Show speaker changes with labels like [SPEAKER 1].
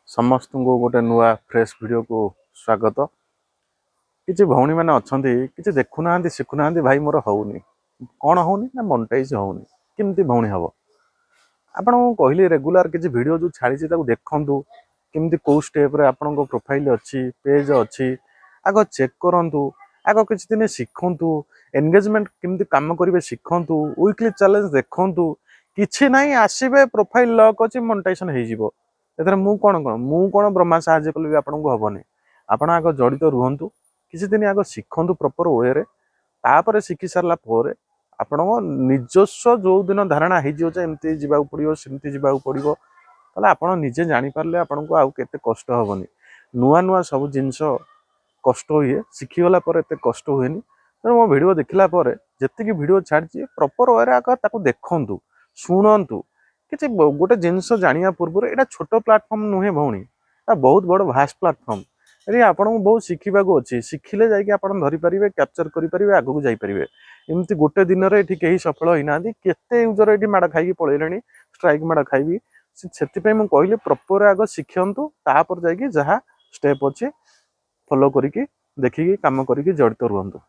[SPEAKER 1] ସମସ୍ତଙ୍କୁ ଗୋଟେ ନୂଆ ଫ୍ରେଶ୍ ଭିଡ଼ିଓକୁ ସ୍ୱାଗତ। କିଛି ଭଉଣୀମାନେ ଅଛନ୍ତି, କିଛି ଦେଖୁନାହାନ୍ତି, ଶିଖୁନାହାନ୍ତି। ଭାଇ, ମୋର ହେଉନି। କ'ଣ ହେଉନି ନା ମନିଟାଇଜ୍ ହେଉନି। କେମିତି ଭଉଣୀ ହେବ? ଆପଣଙ୍କୁ କହିଲି, ରେଗୁଲାର କିଛି ଭିଡ଼ିଓ ଯେଉଁ ଛାଡ଼ିଛି, ତାକୁ ଦେଖନ୍ତୁ। କେମିତି କେଉଁ ଷ୍ଟେପ୍ରେ ଆପଣଙ୍କ ପ୍ରୋଫାଇଲ୍ ଅଛି, ପେଜ୍ ଅଛି, ଆଗ ଚେକ୍ କରନ୍ତୁ। ଆଗ କିଛି ଦିନ ଶିଖନ୍ତୁ, ଏନଗେଜମେଣ୍ଟ କେମିତି କାମ କରିବେ ଶିଖନ୍ତୁ, ୱିକଲି ଚ୍ୟାଲେଞ୍ଜ ଦେଖନ୍ତୁ। କିଛି ନାହିଁ, ଆସିବେ, ପ୍ରୋଫାଇଲ୍ ଲକ୍ ଅଛି, ମନିଟାଇଜେସନ୍ ହେଇଯିବ। ଏଥିରେ ମୁଁ କ'ଣ ବ୍ରହ୍ମା ସାହାଯ୍ୟ କଲେ ବି ଆପଣଙ୍କୁ ହେବନି। ଆପଣ ଆଗ ଜଡ଼ିତ ରୁହନ୍ତୁ, କିଛି ଦିନ ଆଗ ଶିଖନ୍ତୁ ପ୍ରପର ୱେରେ। ତାପରେ ଶିଖି ସାରିଲା ପରେ ଆପଣଙ୍କ ନିଜସ୍ୱ ଯେଉଁ ଦିନ ଧାରଣା ହେଇଯିବ ଯେ ଏମିତି ଯିବାକୁ ପଡ଼ିବ, ସେମିତି ଯିବାକୁ ପଡ଼ିବ, ତାହେଲେ ଆପଣ ନିଜେ ଜାଣିପାରିଲେ ଆପଣଙ୍କୁ ଆଉ କେତେ କଷ୍ଟ ହେବନି। ନୂଆ ନୂଆ ସବୁ ଜିନିଷ କଷ୍ଟ ହୁଏ, ଶିଖିଗଲା ପରେ ଏତେ କଷ୍ଟ ହୁଏନି। ତେଣୁ ମୋ ଭିଡ଼ିଓ ଦେଖିଲା ପରେ ଯେତିକି ଭିଡ଼ିଓ ଛାଡ଼ିଛି, ପ୍ରପର ୱେରେ ଆଗ ତାକୁ ଦେଖନ୍ତୁ, ଶୁଣନ୍ତୁ। କିଛି ଗୋଟେ ଜିନିଷ ଜାଣିବା ପୂର୍ବରୁ, ଏଇଟା ଛୋଟ ପ୍ଲାଟଫର୍ମ ନୁହେଁ ଭଉଣୀ, ଏଇଟା ବହୁତ ବଡ଼ ଭାଷ୍ଟ ପ୍ଲାଟଫର୍ମ। ଏଠି ଆପଣଙ୍କୁ ବହୁତ ଶିଖିବାକୁ ଅଛି। ଶିଖିଲେ ଯାଇକି ଆପଣ ଧରିପାରିବେ, କ୍ୟାପଚର କରିପାରିବେ, ଆଗକୁ ଯାଇପାରିବେ। ଏମିତି ଗୋଟେ ଦିନରେ ଏଠି କେହି ସଫଳ ହେଇନାହାନ୍ତି। କେତେ ୟୁଜର ଏଠି ମାଡ଼ ଖାଇକି ପଳେଇଲେଣି, ଷ୍ଟ୍ରାଇକ୍ ମାଡ଼ ଖାଇବି। ସେଥିପାଇଁ ମୁଁ କହିଲି, ପ୍ରପର ଆଗ ଶିଖନ୍ତୁ, ତାପରେ ଯାଇକି ଯାହା ଷ୍ଟେପ୍ ଅଛି ଫଲୋ କରିକି, ଦେଖିକି, କାମ କରିକି ଜଡ଼ିତ ରୁହନ୍ତୁ।